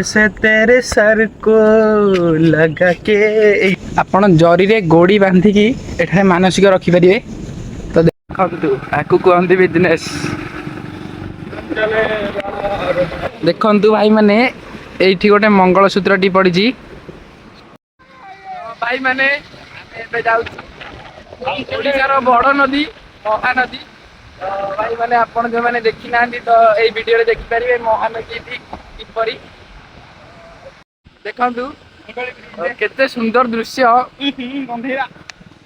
कैसे तेरे सर को लगा के। ଆପଣ ଜରିରେ ଗୋଡ଼ି ବାନ୍ଧିକି ଏଠାରେ ମାନସିକ ରଖିପାରିବେ। ତ ଦେଖନ୍ତୁ, ଆକୁ କୁହନ୍ତି ବିଜନେସ୍। ଦେଖନ୍ତୁ ଭାଇମାନେ, ଏଇଠି ଗୋଟେ ମଙ୍ଗଳସୂତ୍ରଟି ପଡ଼ିଛି। ଭାଇମାନେ, ଆମେ ଏବେ ଯାଉଛୁ ଓଡ଼ିଶାର ବଡ଼ ନଦୀ ମହାନଦୀ। ତ ଭାଇମାନେ, ଆପଣ ଯୋଉମାନେ ଦେଖିନାହାନ୍ତି, ତ ଏଇ ଭିଡିଓରେ ଦେଖିପାରିବେ ମହାନଦୀଟି କିପରି। ଦେଖନ୍ତୁ କେତେ ସୁନ୍ଦର ଦୃଶ୍ୟ।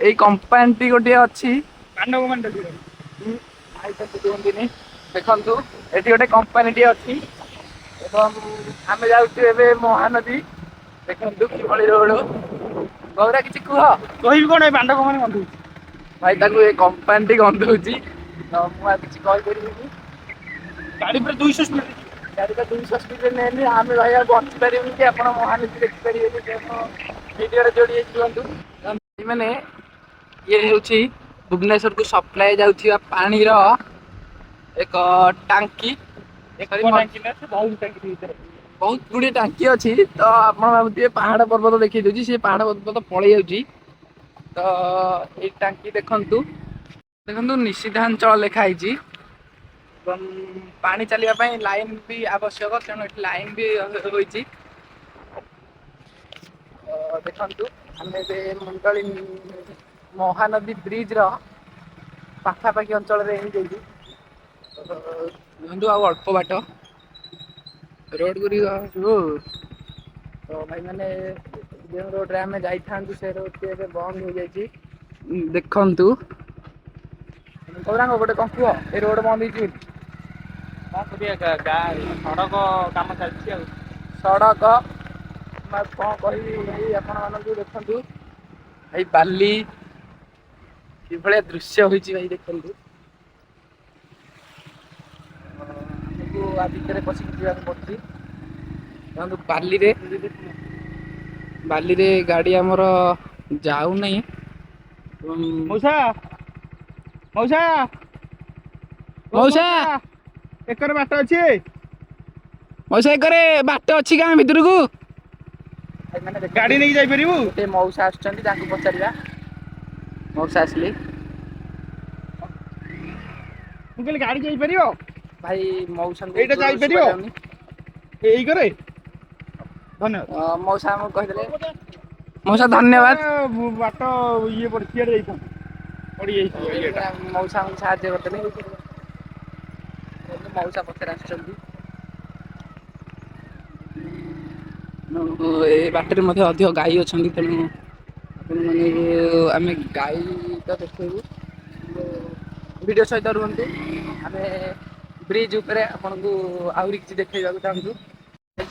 ଏଇ କମ୍ପାନୀଟି ଗୋଟିଏ ଅଛି। ଭାଇ ତ କୁହନ୍ତିନି। ଦେଖନ୍ତୁ, ଏଠି ଗୋଟେ କମ୍ପାନୀଟି ଅଛି ଏବଂ ଆମେ ଯାଉଛୁ ଏବେ ମହାନଦୀ। ଦେଖନ୍ତୁ କିଭଳି ରୋଡ। ଗୌରା, କିଛି କୁହ। କହିବି କଣ, ଏ ବାଣ୍ଡ କମ୍ପାନୀ ଗନ୍ଧଉଛି। ଭାଇ, ତାକୁ ଏ କମ୍ପାନୀଟି ଗନ୍ଧଉଛି, ତ ମୁଁ ଆଉ କିଛି କହିପାରିବିନି। ଗାଡି ପୁରା 200 ସ୍ପିଡ୍। ଗାଡ଼ିଟା 200 ସ୍ପିଡରେ ନେଲେ ଆମେ ଭାଇ ଆଉ ବଞ୍ଚି ପାରିବୁନି କି ଆପଣ ମହାନଦୀ ଦେଖିପାରିବେନି। ତେଣୁ ଭିଡ଼ିଓରେ ଯୋଡ଼ି ହେଇକି ରୁହନ୍ତୁ। ମାନେ ଇଏ ହେଉଛି ଭୁବନେଶ୍ୱରକୁ ସପ୍ଲାଏ ଯାଉଥିବା ପାଣିର ଏକ ଟାଙ୍କି। ବହୁତ ଟାଙ୍କି ଭିତରେ। ବହୁତ ଗୁଡ଼ିଏ ଟାଙ୍କି ଅଛି। ତ ଆପଣ ଭାବୁଥିବେ ପାହାଡ଼ ପର୍ବତ ଦେଖେଇ ଦଉଛି, ସେ ପାହାଡ଼ ପର୍ବତ ପଳେଇ ଯାଉଛି। ତ ଏଇ ଟାଙ୍କି ଦେଖନ୍ତୁ, ଦେଖନ୍ତୁ, ନିଷିଦ୍ଧାଞ୍ଚଳ ଲେଖା ହେଇଛି ଏବଂ ପାଣି ଚାଲିବା ପାଇଁ ଲାଇନ୍ ବି ଆବଶ୍ୟକ, ତେଣୁ ଏଠି ଲାଇନ୍ ବି ହୋଇଛି। ତ ଦେଖନ୍ତୁ, ଆମେ ଏବେ ମୁଣ୍ଡଳି ମହାନଦୀ ବ୍ରିଜର ପାଖାପାଖି ଅଞ୍ଚଳରେ ହେଇଯାଇଛି। ତ ଦେଖନ୍ତୁ, ଆଉ ଅଳ୍ପ ବାଟ ରୋଡ ଗୁଡ଼ିକ ସବୁ। ତ ଭାଇମାନେ, ଯେଉଁ ରୋଡରେ ଆମେ ଯାଇଥାନ୍ତୁ, ସେ ରୋଡଟି ଏବେ ବନ୍ଦ ହେଇଯାଇଛି। ଦେଖନ୍ତୁ ଗୌରାଙ୍ଗ, ଗୋଟେ କଣ କୁହ, ଏ ରୋଡ ବନ୍ଦ ହେଇଛି ବୋଲି। କଣ କରିବା, ଗାଁ ସଡ଼କ କାମ ଚାଲିଛି ଆଉ। ସଡ଼କ, ମୁଁ ଆଉ କଣ କହିବି ଭାଇ ଆପଣମାନଙ୍କୁ। ଦେଖନ୍ତୁ ଭାଇ, ବାଲି କିଭଳିଆ ଦୃଶ୍ୟ ହୋଇଛି ଭାଇ ଦେଖନ୍ତୁ। ଆମକୁ ଆ ଭିତରେ ପଶିକି ଯିବାକୁ ପଡୁଛି। ଦେଖନ୍ତୁ, ବାଲିରେ ବାଲିରେ ଗାଡି ଆମର ଯାଉନାହିଁ ଏବଂ ମଉସା, ମଉସା। ମଉସା। ଏକର ବାଟ ଅଛି? ମଉସା, ଏକରେ ବାଟ ଅଛି ଗାଁ ଭିତରକୁ? ଭାଇମାନେ ଦେଖନ୍ତୁ, ଗାଡି ନେଇକି ଯାଇପାରିବୁ? ଗୋଟେ ମଉସା ଆସୁଛନ୍ତି, ତାଙ୍କୁ ପଚାରିବା। ମଉସା ଆସିଲେ। ମୁଁ କହିଲି, ଗାଡି ଯାଇପାରିବ? ଭାଇ, ମଉସାଙ୍କୁ ଏଇଟା ଦୂରରୁ ଯାଇପାରିବ? ଶୁଭାଯାଉନି। ଏଇ କରେ, ଧନ୍ୟବାଦ। ମଉସା ଆମକୁ କହିଦେଲେ। ମଉସା, ଧନ୍ୟବାଦ। ବାଟ ଇଏ ପଡି ସିଆଡେ ଯାଇଥାନ୍ତୁ, ପଡିଯାଇଛି ଇଏଟା। ମଉସା ଆମକୁ ସାହାଯ୍ୟ କରିଦେଲେ। ମଉସା ପଛରେ ଆସୁଛନ୍ତି। ଏ ବାଟରେ ମଧ୍ୟ ଅଧିକ ଗାଈ ଅଛନ୍ତି, ତେଣୁ ଆପଣମାନଙ୍କୁ ଆମେ ଗାଈ ତ ଦେଖେଇବୁ। ଭିଡ଼ିଓ ସହିତ ରୁହନ୍ତୁ। ଆମେ ବ୍ରିଜ ଉପରେ ଆପଣଙ୍କୁ ଆହୁରି କିଛି ଦେଖେଇବାକୁ ଚାହୁଁଛୁ।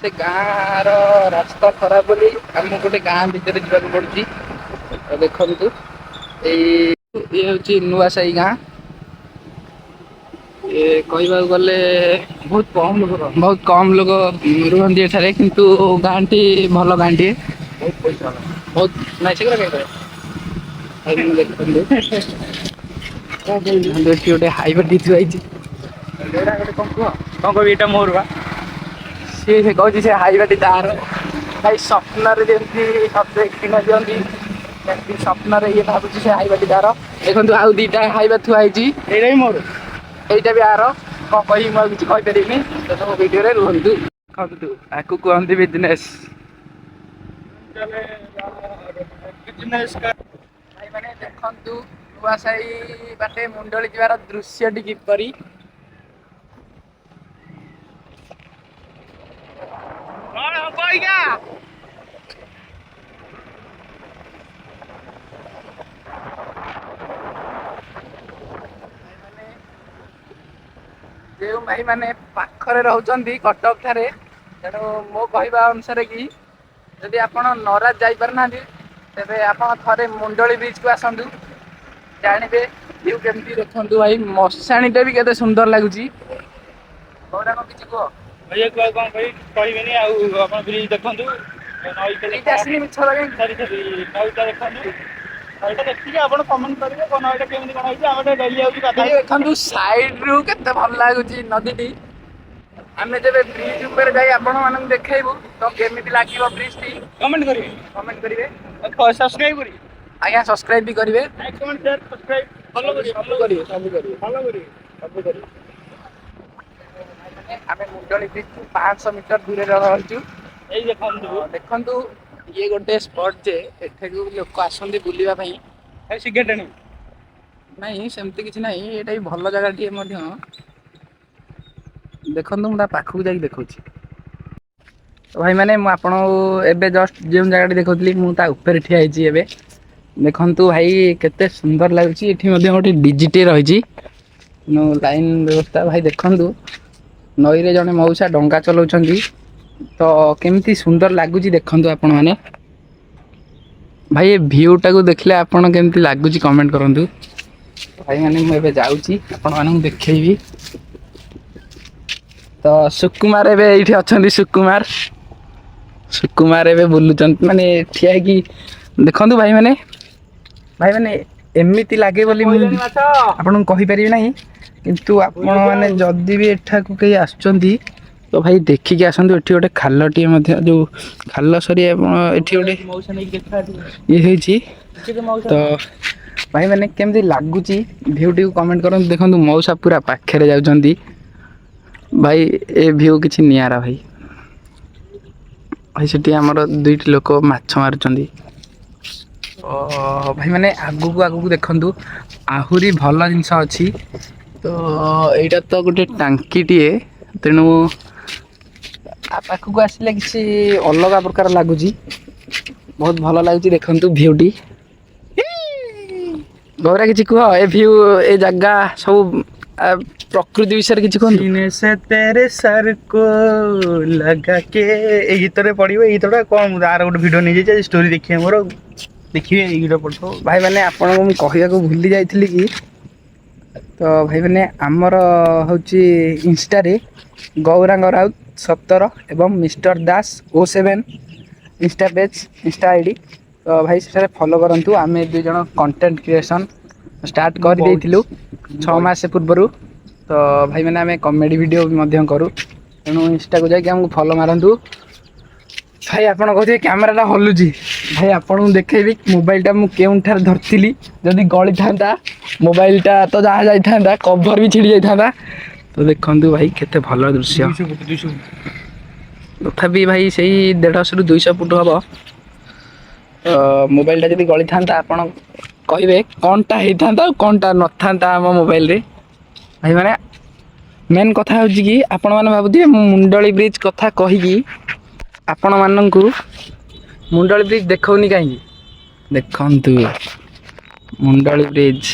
ସେ ଗାଁର ରାସ୍ତା ଖରାପ ବୋଲି ଆମକୁ ଗୋଟେ ଗାଁ ଭିତରେ ଯିବାକୁ ପଡୁଛି। ତ ଦେଖନ୍ତୁ, ଏଇ ଇଏ ହେଉଛି ନୂଆସାହି ଗାଁ। ଏ କହିବାକୁ ଗଲେ ବହୁତ କମ ଲୋକ ରହନ୍ତି। ବହୁତ କମ ଲୋକ ରୁହନ୍ତି ଏଠାରେ, କିନ୍ତୁ ଗାଁଟି ଭଲ ଗାଁଟିଏ। ବହୁତ ପଇସା ବାଲା। ବହୁତ ନାଇଁ, ସେଗୁଡ଼ା କାଇଁ କହିବେ? ଭାଇମାନେ ଦେଖନ୍ତୁ। କଣ କହିବି? ଦେଖନ୍ତୁ, ଏଠି ଗୋଟେ ହାଇୱା ଥୁଆ ହେଇଛି। ଏଇଟା ଗୋଟେ କଣ କୁହ? କଣ କହିବି, ଏଇଟା ମୋର ବା। ସିଏ ସେ କହୁଛି ସେ ହାଇୱାଟି ତାର। ଭାଇ, ସ୍ୱପ୍ନରେ ଯେମିତି ସତେ କିଣା ଦିଅନ୍ତି, ସେମିତି ସ୍ୱପ୍ନରେ ଇଏ ଭାବୁଛି ସେ ହାଇୱାଟି ତାର। ଦେଖନ୍ତୁ, ଆଉ ଦିଟା ହାଇୱା ଥୁଆ ହେଇଛି। ଏଇଟା ବି ମୋର। ଏଇଟା ବି ଆର। କଣ କହିବି, ମୁଁ ଆଉ କିଛି କହିପାରିବିନି। ତ ସବୁ ଭିଡ଼ିଓରେ ରୁହନ୍ତୁ। ଦେଖନ୍ତୁ, ଆକୁ କୁହନ୍ତି ବିଜନେସ୍। ବିଜନେସ୍। ଭାଇମାନେ ଦେଖନ୍ତୁ, ନୂଆସାହି ବାଟେ ମୁଣ୍ଡଳି ଯିବାର ଦୃଶ୍ୟଟି କିପରି। କଣ ହବ ଆଜ୍ଞା? ଭାଇମାନେ, ଯେଉଁ ଭାଇମାନେ ପାଖରେ ରହୁଛନ୍ତି କଟକ ଠାରେ, ତେଣୁ ମୋ କହିବା ଅନୁସାରେ କି ଯଦି ଆପଣ ନରାଜ ଯାଇପାରୁନାହାନ୍ତି, ତେବେ ଆପଣ ଥରେ ମୁଣ୍ଡଳି ବ୍ରିଜକୁ ଆସନ୍ତୁ, ଜାଣିବେ ଭିଉ କେମିତି। ଦେଖନ୍ତୁ ଭାଇ, ମଶାଣିଟା ବି କେତେ ସୁନ୍ଦର ଲାଗୁଛି। ଗୌରାଙ୍ଗ, କିଛି କୁହ। ଭାଇ, ଆଉ କଣ କହିବି, କହିବିନି ଆଉ। ଆପଣ ବ୍ରିଜ ଦେଖନ୍ତୁ, ନଈଟା। ବ୍ରିଜ ଆସିନି, ମିଛ କାହିଁକି? ସରି ସରି, ନଈଟା ଦେଖନ୍ତୁ। ନଈଟା ଦେଖିକି ଆପଣ କମେଣ୍ଟ କରିବେ କଣ ନଈଟା କେମିତି କଣ ହେଇଛି। ଆମେ ଟିକେ ଡେଲି ଆଉଛୁ ଗାଧୋଇ। ଦେଖନ୍ତୁ, ସାଇଡ ରୁ କେତେ ଭଲ ଲାଗୁଛି ନଦୀଟି। ଆମେ ଯେବେ ବ୍ରିଜ ଉପରେ ଯାଇ ଆପଣମାନଙ୍କୁ ଦେଖେଇବୁ, ତ କେମିତି ଲାଗିବ ବ୍ରିଜଟି କମେଣ୍ଟ କରିବେ। କମେଣ୍ଟ କରିବେ। ସବସ୍କ୍ରାଇବ କରିବେ। ଆଜ୍ଞା, ସବସ୍କ୍ରାଇବ ବି କରିବେ। Like, comment, share, subscribe, follow କରିବେ। ସବୁ କରିବେ, ସବୁ କରିବେ। ଫଲୋ କରିବେ। ସବୁ କରିବେ। ଆମେ ମୁଣ୍ଡଳି ବ୍ରିଜ 500 ମିଟର ଦୂରରେ ରହିଛୁ। ଏଇ ଦେଖନ୍ତୁ। ଦେଖନ୍ତୁ, ଇଏ ଗୋଟେ ସ୍ପଟ ଯେ ଏଠାକୁ ଲୋକ ଆସନ୍ତି ବୁଲିବା ପାଇଁ। ଏ ସିଗାରେଟ୍ ଆଣିବି। ନାଇଁ, ସେମିତି କିଛି ନାହିଁ। ଏଇଟା ବି ଭଲ ଜାଗାଟିଏ ମଧ୍ୟ। ଦେଖନ୍ତୁ, ମୁଁ ତା ପାଖକୁ ଯାଇକି ଦେଖୁଛି। ତ ଭାଇମାନେ, ମୁଁ ଆପଣଙ୍କୁ ଏବେ ଜଷ୍ଟ ଯେଉଁ ଜାଗାଟି ଦେଖାଉଥିଲି, ମୁଁ ତା ଉପରେ ଠିଆ ହେଇଛି ଏବେ। ଦେଖନ୍ତୁ ଭାଇ, କେତେ ସୁନ୍ଦର ଲାଗୁଛି। ଏଠି ମଧ୍ୟ ଗୋଟେ ଡିଜିଟି ରହିଛି ଲାଇନ୍ ବ୍ୟବସ୍ଥା। ଭାଇ ଦେଖନ୍ତୁ, ନଈରେ ଜଣେ ମଉସା ଡଙ୍ଗା ଚଲାଉଛନ୍ତି, ତ କେମିତି ସୁନ୍ଦର ଲାଗୁଛି ଦେଖନ୍ତୁ ଆପଣମାନେ। ଭାଇ, ଏ ଭିଉଟାକୁ ଦେଖିଲେ ଆପଣ କେମିତି ଲାଗୁଛି କମେଣ୍ଟ କରନ୍ତୁ। ଭାଇମାନେ, ମୁଁ ଏବେ ଯାଉଛି, ଆପଣମାନଙ୍କୁ ଦେଖେଇବି। ତ ସୁକୁମାର ଏବେ ଏଇଠି ଅଛନ୍ତି। ସୁକୁମାର, ସୁକୁମାର ଏବେ ବୁଲୁଛନ୍ତି, ମାନେ ଠିଆ ହେଇକି। ଦେଖନ୍ତୁ ଭାଇମାନେ, ଭାଇମାନେ, ଏମିତି ଲାଗେ ବୋଲି ମୁଁ ପଇଲାଣି ମାଛ। ଆପଣଙ୍କୁ କହିପାରିବି ନାହିଁ, କିନ୍ତୁ ଆପଣମାନେ ଯଦି ବି ଏଠାକୁ କେହି ଆସୁଛନ୍ତି, ତ ଭାଇ ଦେଖିକି ଆସନ୍ତୁ। ଏଠି ଗୋଟେ ଖାଲଟିଏ ମଧ୍ୟ, ଯେଉଁ ଖାଲ ସରି, ଆପଣ ଏଠି ଗୋଟେ ମଉସା ନେଇକି ଦେଖା। ଇଏ ହେଇଛି। ଟିକେ ମଉସା। ତ ଭାଇମାନେ, କେମିତି ଲାଗୁଛି ଭିଉଟିକୁ କମେଣ୍ଟ କରନ୍ତୁ। ଦେଖନ୍ତୁ, ମଉସା ପୁରା ପାଖରେ ଯାଉଛନ୍ତି। ଭାଇ, ଏ ଭିଉ କିଛି ନିଆରା ଭାଇ। ଭାଇ, ସେଠି ଆମର ଦୁଇଟି ଲୋକ ମାଛ ମାରୁଛନ୍ତି। ତ ଭାଇମାନେ, ଆଗକୁ ଆଗକୁ ଦେଖନ୍ତୁ, ଆହୁରି ଭଲ ଜିନିଷ ଅଛି। ତ ଏଇଟା ତ ଗୋଟେ ଟାଙ୍କିଟିଏ, ତେଣୁ ଆ ପାଖକୁ ଆସିଲେ କିଛି ଅଲଗା ପ୍ରକାର ଲାଗୁଛି। ବହୁତ ଭଲ ଲାଗୁଛି। ଦେଖନ୍ତୁ ଭିଉଟି। ଗୌରା, କିଛି କୁହ। ଏ ଭିଉ, ଏ ଜାଗା ସବୁ, ପ୍ରକୃତି ବିଷୟରେ କିଛି କୁହନ୍ତୁ। सीने से तेरे सर को लगा के, ଏଇ ଗୀତରେ ପଡ଼ିବ। ଏଇ ଗୀତଟା କ'ଣ, ମୁଁ ଆର ଗୋଟେ ଭିଡ଼ିଓ ନେଇଯାଇଛି, ଷ୍ଟୋରି ଦେଖିବେ ମୋର, ଦେଖିବେ, ଏଇ ଗୀତ ପଡ଼ିଥିବ। ଭାଇମାନେ, ଆପଣଙ୍କୁ ମୁଁ କହିବାକୁ ଭୁଲି ଯାଇଥିଲି କି, ତ ଭାଇମାନେ, ଆମର ହେଉଛି ଇନଷ୍ଟାରେ ଗୌରାଙ୍ଗ ରାଉତ 17 ଏବଂ ମିଷ୍ଟର ଦାସ ଓ 7 ଇନଷ୍ଟା ପେଜ୍, ଇନଷ୍ଟା ଆଇଡ଼ି। ତ ଭାଇ, ସେଠାରେ ଫଲୋ କରନ୍ତୁ। ଆମେ ଦୁଇ ଜଣ କଣ୍ଟେଣ୍ଟ କ୍ରିଏସନ୍ ଷ୍ଟାର୍ଟ କରିଦେଇଥିଲୁ 6 ମାସ ପୂର୍ବରୁ। ତ ଭାଇମାନେ, ଆମେ କମେଡ଼ି ଭିଡ଼ିଓ ବି ମଧ୍ୟ କରୁ, ତେଣୁ ଇନଷ୍ଟାକୁ ଯାଇକି ଆମକୁ ଫଲୋ ମାରନ୍ତୁ। ଭାଇ, ଆପଣ କହୁଥିବେ କ୍ୟାମେରାଟା ହଲୁଛି। ଭାଇ, ଆପଣଙ୍କୁ ଦେଖେଇବି ମୋବାଇଲଟା ମୁଁ କେଉଁଠାରେ ଧରିଥିଲି। ଯଦି ଗଳିଥାନ୍ତା ମୋବାଇଲଟା, ତ ଯାହା ଯାଇଥାନ୍ତା, କଭର ବି ଛିଡ଼ି ଯାଇଥାନ୍ତା। ତ ଦେଖନ୍ତୁ ଭାଇ, କେତେ ଭଲ ଦୃଶ୍ୟ। 200 ଫୁଟ, 200 ଫୁଟ। ତଥାପି ଭାଇ, ସେଇ 150ରୁ 200 ଫୁଟ ହବ। ତ ମୋବାଇଲଟା ଯଦି ଗଳିଥାନ୍ତା, ଆପଣ କହିବେ କ'ଣଟା ହେଇଥାନ୍ତା ଆଉ କ'ଣଟା ନଥାନ୍ତା ଆମ ମୋବାଇଲରେ? ଭାଇମାନେ, ମେନ୍ କଥା ହେଉଛି କି ଆପଣମାନେ ଭାବୁଥିବେ ମୁଁ ମୁଣ୍ଡଳି ବ୍ରିଜ୍ କଥା କହିକି ଆପଣମାନଙ୍କୁ ମୁଣ୍ଡଳି ବ୍ରିଜ୍ ଦେଖାଉନି କାହିଁକି। ଦେଖନ୍ତୁ ମୁଣ୍ଡଳି ବ୍ରିଜ୍।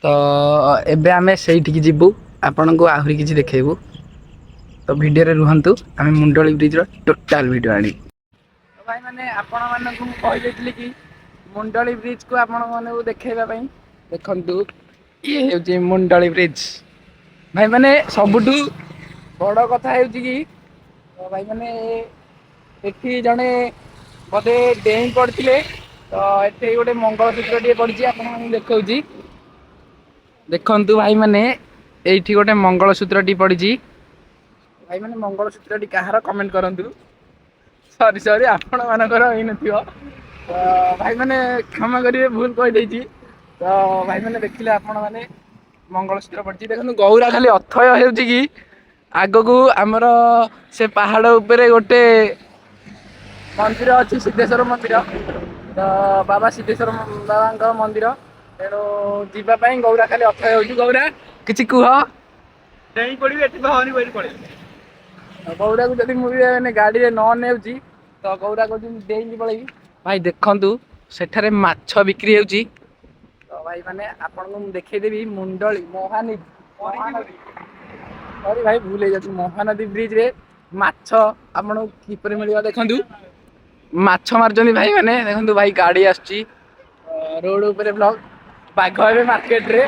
ତ ଏବେ ଆମେ ସେଇଠିକି ଯିବୁ, ଆପଣଙ୍କୁ ଆହୁରି କିଛି ଦେଖେଇବୁ। ତ ଭିଡ଼ିଓରେ ରୁହନ୍ତୁ, ଆମେ ମୁଣ୍ଡଳି ବ୍ରିଜ୍ର ଟୋଟାଲ୍ ଭିଡ଼ିଓ ଆଣିବୁ। ତ ଭାଇମାନେ, ଆପଣମାନଙ୍କୁ ମୁଁ କହିଦେଇଥିଲି କି ମୁଣ୍ଡଳି ବ୍ରିଜ୍କୁ ଆପଣମାନଙ୍କୁ ଦେଖେଇବା ପାଇଁ। ଦେଖନ୍ତୁ, ଇଏ ହେଉଛି ମୁଣ୍ଡଳି ବ୍ରିଜ୍। ଭାଇମାନେ, ସବୁଠୁ ବଡ଼ କଥା ହେଉଛି କି, ତ ଭାଇମାନେ, ଏଠି ଜଣେ ବୋଧେ ଡେଇଁ ପଡ଼ିଥିଲେ। ତ ଏଠି ଗୋଟେ ମଙ୍ଗଳସୂତ୍ରଟିଏ ପଡ଼ିଛି, ଆପଣମାନଙ୍କୁ ଦେଖାଉଛି। ଦେଖନ୍ତୁ ଭାଇମାନେ, ଏଇଠି ଗୋଟେ ମଙ୍ଗଳସୂତ୍ରଟି ପଡ଼ିଛି। ଭାଇମାନେ, ମଙ୍ଗଳସୂତ୍ରଟି କାହାର କମେଣ୍ଟ କରନ୍ତୁ। ସରି ସରି, ଆପଣମାନଙ୍କର ହେଇନଥିବ। ତ ଭାଇମାନେ, କ୍ଷମା କରିବେ, ଭୁଲ କହିଦେଇଛି। ତ ଭାଇମାନେ, ଦେଖିଲେ ଆପଣମାନେ, ମଙ୍ଗଳସୂତ୍ର ପଡ଼ିଛି। ଦେଖନ୍ତୁ, ଗୌରା ଖାଲି ଅଥୟ ହେଉଛି କି ଆଗକୁ ଆମର ସେ ପାହାଡ଼ ଉପରେ ଗୋଟେ ମନ୍ଦିର ଅଛି, ସିଦ୍ଧେଶ୍ୱର ମନ୍ଦିର। ତ ବାବା ସିଦ୍ଧେଶ୍ୱର ବାବାଙ୍କ ମନ୍ଦିର, ତେଣୁ ଯିବା ପାଇଁ ଗୌରା ଖାଲି ଅଥୟ ହେଉଛି। ଗୌରା, କିଛି କୁହ। ଡେଇଁ ପଡ଼ିବି ଏଠି, ବାହାରି ବାହାରି ପଳେଇବି। ଗୌରାକୁ ଯଦି ମୁଁ ବି ମାନେ ଗାଡ଼ିରେ ନ ନେଉଛି, ତ ଗୌରା କହୁଛି ମୁଁ ଡେଇଁକି ପଳେଇବି। ଭାଇ ଦେଖନ୍ତୁ, ସେଠାରେ ମାଛ ବିକ୍ରି ହେଉଛି। ତ ଭାଇ ମାନେ, ଆପଣଙ୍କୁ ମୁଁ ଦେଖେଇଦେବି ମୁଣ୍ଡଳି ମହାନଦୀ। ସରି ଭାଇ, ଭୁଲ ହେଇଯାଉଛି। ମହାନଦୀ ବ୍ରିଜରେ ମାଛ ଆପଣଙ୍କୁ କିପରି ମିଳିବ। ଦେଖନ୍ତୁ, ମାଛ ମାରୁଛନ୍ତି ଭାଇ ମାନେ। ଦେଖନ୍ତୁ ଭାଇ, ଗାଡ଼ି ଆସୁଛି ରୋଡ ଉପରେ। ବ୍ଲଗ ବାଘ ଏବେ ମାର୍କେଟରେ।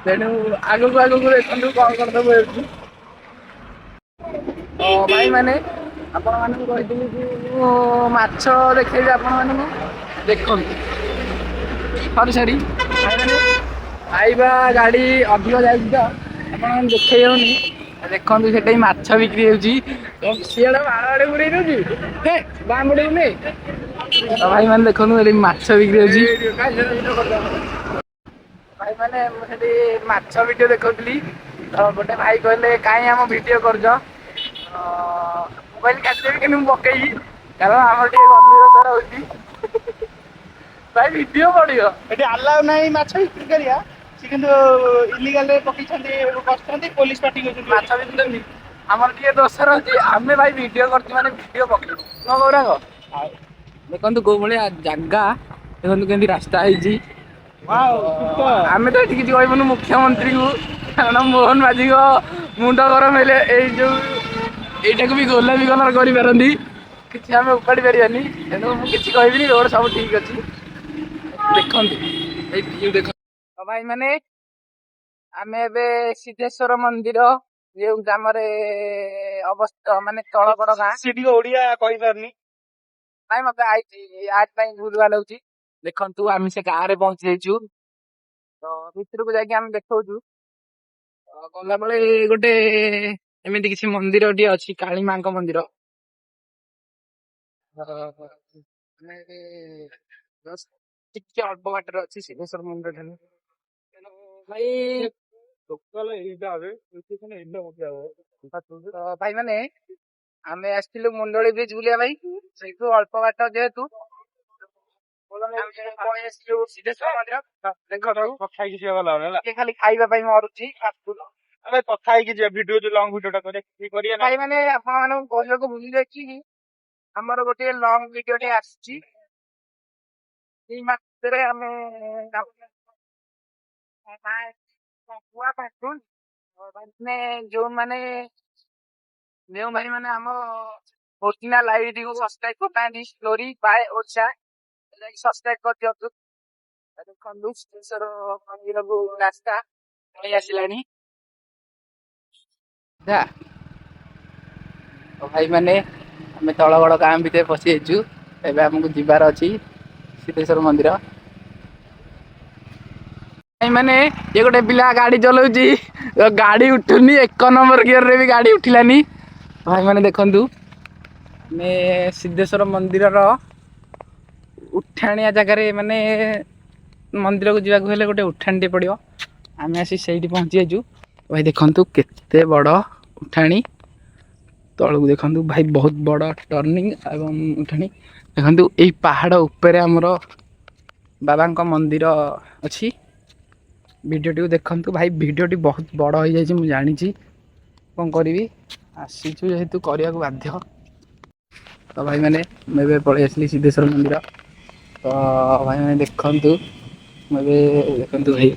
ତେଣୁ ଆଗକୁ ଆଗକୁ ଦେଖନ୍ତୁ କ'ଣ କ'ଣ ସବୁ ହେଉଛି। ତ ଭାଇମାନେ, ଆପଣମାନଙ୍କୁ କହିଥିଲି କି ମୁଁ ମାଛ ଦେଖେଇବି ଆପଣମାନଙ୍କୁ। ଦେଖନ୍ତୁ, ସରି ସରି ଭାଇମାନେ। ଖାଇବା ଗାଡ଼ି ଅଧିକ ଯାଉଛି ତ ଆପଣ ଦେଖେଇ ହେଉନି। ଦେଖନ୍ତୁ, ସେଠି ମାଛ ବିକ୍ରି ହେଉଛି। ସିଆଡ଼େ ବାଳ ଆଡ଼େ ବୁଡ଼େଇ ଦେଉଛି, ହେ ବାଁ ବୁଡ଼େଇନି। ତ ଭାଇମାନେ, ଦେଖନ୍ତୁ, ଏଠି ମାଛ ବିକ୍ରି ହେଉଛି। ଭାଇମାନେ, ମୁଁ ସେଠି ମାଛ ଭିଡ଼ିଓ ଦେଖୁଥିଲି ତ ଗୋଟେ ଭାଇ କହିଲେ, କାହିଁ ଆମ ଭିଡ଼ିଓ କରୁଛ? ମୁଁ କହିଲି, କାଟିଦେବି, କିନ୍ତୁ ମୁଁ ପକେଇବି, କାରଣ ଆମର ଟିକେ ଗମ୍ଭୀର ହଉଛି। ଭାଇ, ଭିଡ଼ିଓ ପଡ଼ିବ। ଏଠି ଆଲାଉ ନାହିଁ ମାଛ ବିକ୍ରି କରିବା। ସେ କିନ୍ତୁ ଇଲିଗାଲରେ ପକେଇଛନ୍ତି, ବସିଛନ୍ତି, ପୋଲିସ ପାଟି କରୁଛନ୍ତି। ମାଛ ବିକୁଛନ୍ତି। ଆମର ଟିକେ ଦୋଷ ରହୁଛି। ଆମେ ଭାଇ ଭିଡ଼ିଓ କରୁଛୁ ମାନେ ଭିଡ଼ିଓ ପକେଇବୁ। କଣ ଗୌରାଙ୍ଗ? ଦେଖନ୍ତୁ, କୋଉ ଭଳିଆ ଜାଗା। ଦେଖନ୍ତୁ, କେମିତି ରାସ୍ତା ହେଇଛି। Wow, super. ଆମେ ତ ଏଠି କିଛି କହିବୁନୁ ମୁଖ୍ୟମନ୍ତ୍ରୀଙ୍କୁ, କାରଣ ମୋହନ ମାଝୀଙ୍କ ମୁଣ୍ଡ ଗରମ ହେଲେ ଏଇ ଯୋଉ ଏଇଟାକୁ ବି ଗୋଲାପି କଲର କରିପାରନ୍ତି। କିଛି ଆମେ ଉପାଡ଼ି ପାରିବାନି। ତେଣୁ ମୁଁ କିଛି କହିବିନି। ରୋଡ ସବୁ ଠିକ ଅଛି। ଦେଖନ୍ତୁ, ଏଇ ଭିଉ ଦେଖନ୍ତୁ। ତ ଭାଇମାନେ, ଆମେ ଏବେ ସିଦ୍ଧେଶ୍ୱର ମନ୍ଦିର, ଯେଉଁ ଗ୍ରାମରେ ଅବସ୍ଥିତ, ମାନେ ତଳଗଡ ଗାଁ। ସେ ଟିକେ ଓଡିଆ କହିପାରୁନି। ନାଇଁ, ମତେ ଆଇଛି ଆଜ ପାଇଁ ଭୁଲ ଭାଲ ହଉଛି। ଦେଖନ୍ତୁ, ଆମେ ସେ ଗାଁରେ ପହଞ୍ଚି ଯାଇଛୁ। ତ ଭିତରକୁ ଯାଇକି ଆମେ ଦେଖଉଛୁ। ତ ଗଲାବେଳେ ଗୋଟେ ଏମିତି କିଛି ମନ୍ଦିର ଟିଏ ଅଛି, କାଳୀ ମାଙ୍କ ମନ୍ଦିର। ଆମେ ଏବେ just ଟିକେ ଅଳ୍ପ ବାଟରେ ଅଛି ସିଦ୍ଧେଶ୍ୱର ମନ୍ଦିର ଠାରୁ। ତେଣୁ ଭାଇ ଏଇଟା ତ ଭାଇମାନେ, ଆମେ ଆସିଥିଲୁ ମୁଣ୍ଡଳି ବ୍ରିଜ ବୁଲିବା ପାଇଁ। ସେଇଠୁ ଅଳ୍ପ ବାଟ ଯେହେତୁ, ଆମେ ପଳେଇ ଆସିଲୁ ସିଦ୍ଧେଶ୍ୱର ମନ୍ଦିର। ଦେଖନ୍ତୁ। କଥା ହେଇକି ଯିବା ଗଲା ହେଲା। ଟିକେ ଖାଲି ଖାଇବା ପାଇଁ ମରୁଛି ଫାଷ୍ଟଫୁଡ। ଆମେ କଥା ହେଇକି ଯିବା। ଭିଡିଓ ଯୋଉ ଲଙ୍ଗ ଭିଡିଓ ଟା କରିବା କରିବା ନା। ଭାଇ ମାନେ, ଆପଣ ମାନଙ୍କୁ କହିବାକୁ ଭୁଲି ଯାଇଛି କି ଆମର ଗୋଟିଏ ଲଙ୍ଗ ଭିଡିଓ ଟେ ଆସୁଛି ଏଇ ମାସରେ। ଆମେ ଫାଷ୍ଟଫୁଡ ମାନେ ଯୋଉମାନେ, ଯେଉଁ ଭାଇ ମାନେ ଆମ ଓଟିନା ଲାଇଭ୍ ଟିକୁ ସବସ୍କ୍ରାଇବ କରିନାହାନ୍ତି, ଷ୍ଟୋରି ବାୟ ଓଡିଶା ଯାଇକି ସବସ୍କ୍ରାଇବ କରିଦିଅନ୍ତୁ। ଦେଖନ୍ତୁ, ସିଦ୍ଧେଶ୍ୱର ମନ୍ଦିରକୁ ରାସ୍ତା ପଳେଇ ଆସିଲାଣି। ଯା ଭାଇ ମାନେ, ଆମେ ତଳଗଡ଼ ଗାଁ ଭିତରେ ପଶି ଯାଇଛୁ। ଏବେ ଆମକୁ ଯିବାର ଅଛି ସିଦ୍ଧେଶ୍ୱର ମନ୍ଦିର। ଭାଇ ମାନେ, ଇଏ ଗୋଟେ ପିଲା ଗାଡି ଚଲାଉଛି, ଗାଡି ଉଠୁନି। ଏକ ନମ୍ବର ଗିୟରରେ ବି ଗାଡି ଉଠିଲାନି। ଭାଇ ମାନେ, ଦେଖନ୍ତୁ, ଆମେ ସିଦ୍ଧେଶ୍ୱର ମନ୍ଦିରର ଉଠାଣିଆ ଜାଗାରେ, ମାନେ ମନ୍ଦିରକୁ ଯିବାକୁ ହେଲେ ଗୋଟେ ଉଠାଣିଟେ ପଡ଼ିବ। ଆମେ ଆସି ସେଇଠି ପହଞ୍ଚି ଯାଇଛୁ। ଭାଇ, ଦେଖନ୍ତୁ, କେତେ ବଡ଼ ଉଠାଣି। ତଳକୁ ଦେଖନ୍ତୁ ଭାଇ, ବହୁତ ବଡ଼ ଟର୍ଣ୍ଣିଂ ଏବଂ ଉଠାଣି। ଦେଖନ୍ତୁ, ଏଇ ପାହାଡ଼ ଉପରେ ଆମର ବାବାଙ୍କ ମନ୍ଦିର ଅଛି। ଭିଡ଼ିଓଟିକୁ ଦେଖନ୍ତୁ ଭାଇ। ଭିଡ଼ିଓଟି ବହୁତ ବଡ଼ ହେଇଯାଇଛି, ମୁଁ ଜାଣିଛି। କ'ଣ କରିବି, ଆସିଛୁ ଯେହେତୁ କରିବାକୁ ବାଧ୍ୟ। ତ ଭାଇମାନେ, ମୁଁ ଏବେ ପଳେଇ ଆସିଲି ସିଦ୍ଧେଶ୍ୱର ମନ୍ଦିର। ତ ଭାଇମାନେ, ଦେଖନ୍ତୁ, ମୁଁ ଏବେ ଦେଖନ୍ତୁ ଭାଇ,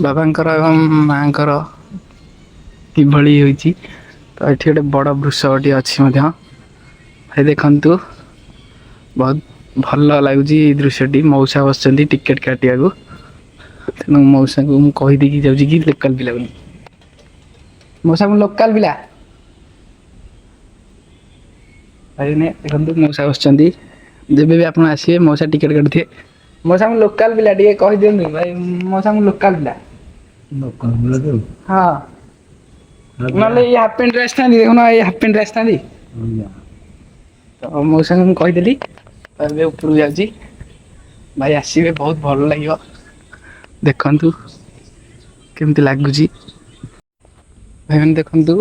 ବାବାଙ୍କର ଏବଂ ମାଙ୍କର କିଭଳି ହୋଇଛି। ତ ଏଠି ଗୋଟେ ବଡ଼ ବୃଷଭଟିଏ ଅଛି ମଧ୍ୟ। ଭାଇ, ଦେଖନ୍ତୁ, ବହୁତ ଭଲ ଲାଗୁଛି ଏଇ ଦୃଶ୍ୟଟି। ମଉସା ବସିଛନ୍ତି ଟିକେଟ୍ କାଟିବାକୁ। ତେଣୁ ମଉସାଙ୍କୁ ମୁଁ କହିଦେଇକି ଯାଉଛି କି ଲୋକାଲ ପିଲା ବୋଲି। ମଉସା, ମୁଁ ଲୋକାଲ ପିଲା। ଭାଇ, ଦେଖନ୍ତୁ, ମଉସା ବସିଛନ୍ତି। ଯେବେ ବି ଆପଣ ଆସିବେ, ମଉସା ଟିକେଟ୍ କାଟୁଥିବେ। ମଉସା, ମୁଁ ଲୋକାଲ ପିଲା, ଟିକେ କହିଦିଅନ୍ତୁ। ଭାଇ, ମଉସା, ମୁଁ ଲୋକାଲ ପିଲା। ହଁ, ନହେଲେ ଏଇ ହାଫ୍ ପ୍ୟାଣ୍ଟରେ ଆସିଥାନ୍ତି? ଦେଖୁନ, ଏଇ ହାଫ୍ ପ୍ୟାଣ୍ଟରେ ଆସିଥାନ୍ତି? ତ ମଉସାଙ୍କୁ ମୁଁ କହିଦେଲି। ତ ଏବେ ଉପରକୁ ଯାଉଛି। ଭାଇ, ଆସିବେ, ବହୁତ ଭଲ ଲାଗିବ। ଦେଖନ୍ତୁ କେମିତି ଲାଗୁଛି। ଭାଇମାନେ, ଦେଖନ୍ତୁ,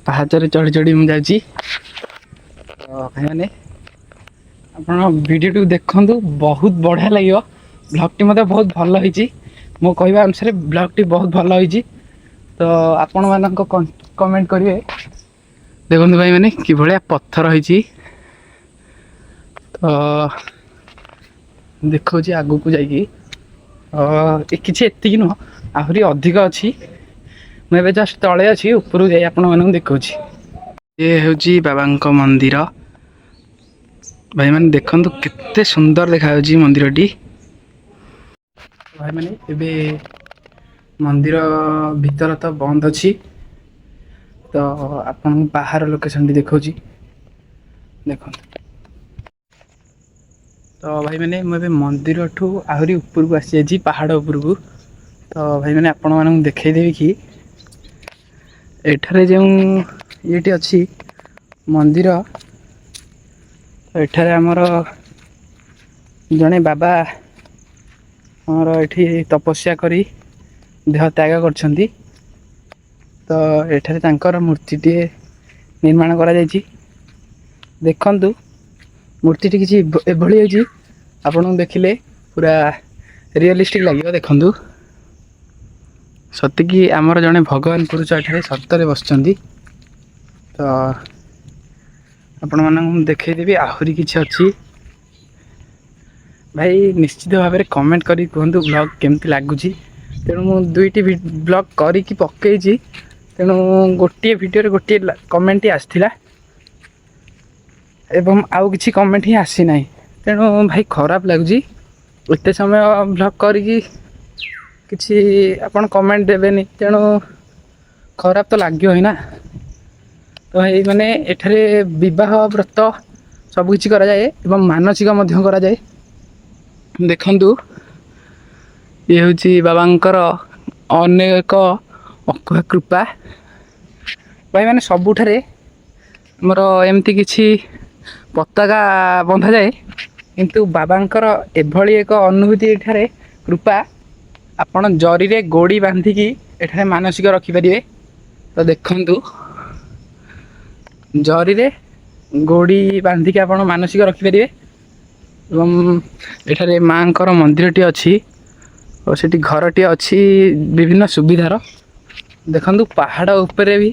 ପାହାଚରେ ଚଢ଼ି ଚଢ଼ି ମୁଁ ଯାଉଛି। ତ ଭାଇମାନେ, ଆପଣ ଭିଡ଼ିଓଟିକୁ ଦେଖନ୍ତୁ, ବହୁତ ବଢ଼ିଆ ଲାଗିବ। ବ୍ଲଗ୍ଟି ମଧ୍ୟ ବହୁତ ଭଲ ହେଇଛି। ମୋ କହିବା ଅନୁସାରେ ବ୍ଲଗ୍ଟି ବହୁତ ଭଲ ହେଇଛି। ତ ଆପଣମାନଙ୍କ କମେଣ୍ଟ କରିବେ। ଦେଖନ୍ତୁ ଭାଇମାନେ, କିଭଳିଆ ପଥର ହେଇଛି। ତ ଦେଖାଉଛି ଆଗକୁ ଯାଇକି। ଏ କିଛି ଏତିକି ନୁହଁ, ଆହୁରି ଅଧିକ ଅଛି। ମୁଁ ଏବେ ଜଷ୍ଟ ତଳେ ଅଛି, ଉପରକୁ ଯାଇ ଆପଣମାନଙ୍କୁ ଦେଖାଉଛି। ଇଏ ହେଉଛି ବାବାଙ୍କ ମନ୍ଦିର। ଭାଇମାନେ, ଦେଖନ୍ତୁ, କେତେ ସୁନ୍ଦର ଦେଖାଯାଉଛି ମନ୍ଦିରଟି। ଭାଇମାନେ, ଏବେ ମନ୍ଦିର ଭିତର ତ ବନ୍ଦ ଅଛି, ତ ଆପଣଙ୍କୁ ବାହାର ଲୋକେସନଟି ଦେଖାଉଛି। ଦେଖନ୍ତୁ, ତ ତ ଭାଇମାନେ, ମୁଁ ଏବେ ମନ୍ଦିରଠୁ ଆହୁରି ଉପରକୁ ଆସିଯାଇଛି, ପାହାଡ଼ ଉପରକୁ। ତ ଭାଇମାନେ, ଆପଣମାନଙ୍କୁ ଦେଖେଇଦେବି କି ଏଠାରେ ଯେଉଁ ଇଏଟି ଅଛି ମନ୍ଦିର, ତ ଏଠାରେ ଆମର ଜଣେ ବାବା ଆମର ଏଠି ତପସ୍ୟା କରି ଦେହ ତ୍ୟାଗ କରିଛନ୍ତି। ତ ଏଠାରେ ତାଙ୍କର ମୂର୍ତ୍ତିଟିଏ ନିର୍ମାଣ କରାଯାଇଛି। ଦେଖନ୍ତୁ, ମୂର୍ତ୍ତିଟି କିଛି ଏଭଳି ହେଇଛି, ଆପଣଙ୍କୁ ଦେଖିଲେ ପୁରା ରିଅଲିଷ୍ଟିକ୍ ଲାଗିବ। ଦେଖନ୍ତୁ, ସତିକି ଆମର ଜଣେ ଭଗବାନ ପୁରୁଷ ଏଠାରେ ସତରେ ବସିଛନ୍ତି। ତ ଆପଣମାନଙ୍କୁ ମୁଁ ଦେଖେଇଦେବି, ଆହୁରି କିଛି ଅଛି। ଭାଇ, ନିଶ୍ଚିତ ଭାବରେ କମେଣ୍ଟ କରିକି କୁହନ୍ତୁ ବ୍ଲଗ୍ କେମିତି ଲାଗୁଛି। ତେଣୁ ମୁଁ ଦୁଇଟି ବ୍ଲଗ୍ କରିକି ପକେଇଛି। ତେଣୁ ଗୋଟିଏ ଭିଡ଼ିଓରେ ଗୋଟିଏ କମେଣ୍ଟଟି ଆସିଥିଲା ଏବଂ ଆଉ କିଛି କମେଣ୍ଟ ହିଁ ଆସିନାହିଁ। ତେଣୁ ଭାଇ, ଖରାପ ଲାଗୁଛି, ଏତେ ସମୟ ବ୍ଲଗ୍ କରିକି କିଛି ଆପଣ କମେଣ୍ଟ ଦେବେନି। ତେଣୁ ଖରାପ ତ ଲାଗିବ ହିଁ ନା। ତ ଭାଇ ମାନେ, ଏଠାରେ ବିବାହ, ବ୍ରତ ସବୁ କିଛି କରାଯାଏ ଏବଂ ମାନସିକ ମଧ୍ୟ କରାଯାଏ। ଦେଖନ୍ତୁ, ଇଏ ହେଉଛି ବାବାଙ୍କର ଅନେକ ଅକୁହା କୃପା। ଭାଇମାନେ, ସବୁଠାରେ ଆମର ଏମିତି କିଛି ପତାକା ବନ୍ଧାଯାଏ, କିନ୍ତୁ ବାବାଙ୍କର ଏଭଳି ଏକ ଅନୁଭୂତି, ଏଠାରେ କୃପା, ଆପଣ ଜରିରେ ଗୋଡ଼ି ବାନ୍ଧିକି ଏଠାରେ ମାନସିକ ରଖିପାରିବେ। ତ ଦେଖନ୍ତୁ, ଜରିରେ ଗୋଡ଼ି ବାନ୍ଧିକି ଆପଣ ମାନସିକ ରଖିପାରିବେ ଏବଂ ଏଠାରେ ମାଆଙ୍କର ମନ୍ଦିରଟି ଅଛି ଓ ସେଠି ଘରଟି ଅଛି ବିଭିନ୍ନ ସୁବିଧାର। ଦେଖନ୍ତୁ, ପାହାଡ଼ ଉପରେ ବି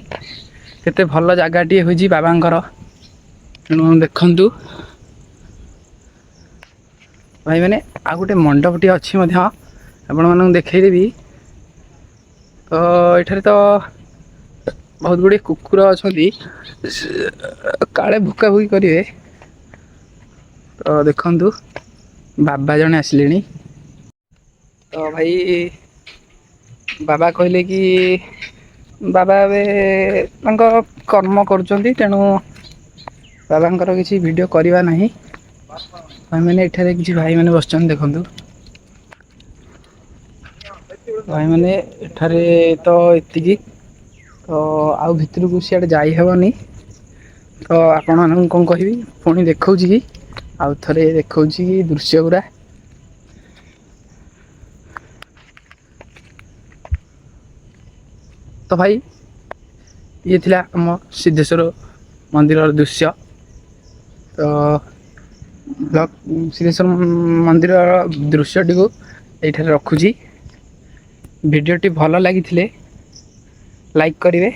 କେତେ ଭଲ ଜାଗାଟିଏ ହୋଇଛି ବାବାଙ୍କର। ତେଣୁ ଦେଖନ୍ତୁ ଭାଇମାନେ, ଆଉ ଗୋଟେ ମଣ୍ଡପଟିଏ ଅଛି ମଧ୍ୟ, ଆପଣମାନଙ୍କୁ ଦେଖେଇଦେବି। ତ ଏଠାରେ ତ ବହୁତ ଗୁଡ଼ିଏ କୁକୁର ଅଛନ୍ତି, କାଳେ ଭୁକା ଭୁକି କରିବେ। ତ ଦେଖନ୍ତୁ, ବାବା ଜଣେ ଆସିଲେଣି। ତ ଭାଇ, ବାବା କହିଲେ କି ବାବା ଏବେ ତାଙ୍କ କର୍ମ କରୁଛନ୍ତି, ତେଣୁ ବାବାଙ୍କର କିଛି ଭିଡ଼ିଓ କରିବା ନାହିଁ। ଭାଇମାନେ, ଏଠାରେ କିଛି ଭାଇମାନେ ବସିଛନ୍ତି, ଦେଖନ୍ତୁ। ଭାଇମାନେ, ଏଠାରେ ତ ଏତିକି। ତ ଆଉ ଭିତରକୁ ସିଆଡ଼େ ଯାଇ ହେବନି। ତ ଆପଣମାନଙ୍କୁ କ'ଣ କହିବି, ପୁଣି ଦେଖାଉଛି କି ଆଉ ଥରେ ଦେଖାଉଛି କି ଦୃଶ୍ୟ ଗୁଡ଼ା। ତ ଭାଇ, ଇଏ ଥିଲା ଆମ ସିଦ୍ଧେଶ୍ୱର ମନ୍ଦିରର ଦୃଶ୍ୟ। ତ ବ୍ଲଗ୍ ସିଦ୍ଧେଶ୍ୱର ମନ୍ଦିରର ଦୃଶ୍ୟଟିକୁ ଏଇଠାରେ ରଖୁଛି। ଭିଡ଼ିଓଟି ଭଲ ଲାଗିଥିଲେ ଲାଇକ୍ କରିବେ,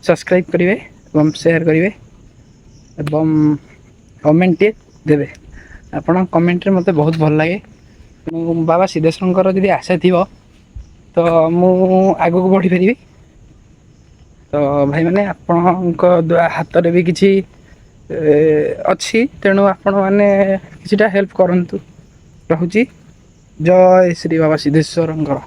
ସବସ୍କ୍ରାଇବ୍ କରିବେ ଏବଂ ସେୟାର କରିବେ ଏବଂ କମେଣ୍ଟଟିଏ ଦେବେ। ଆପଣ କମେଣ୍ଟରେ ମୋତେ ବହୁତ ଭଲ ଲାଗେ। ମୁଁ ବାବା ସିଦ୍ଧେଶ୍ୱରଙ୍କର ଯଦି ଆଶା ଥିବ, ତ ମୁଁ ଆଗକୁ ବଢ଼ିପାରିବି। ତ ଭାଇମାନେ, ଆପଣଙ୍କ ହାତରେ ବି କିଛି ଅଛି, ତେଣୁ ଆପଣମାନେ କିଛିଟା ହେଲ୍ପ କରନ୍ତୁ। ରହୁଛି, ଜୟ ଶ୍ରୀ ବାବା ସିଦ୍ଧେଶ୍ୱରଙ୍କର।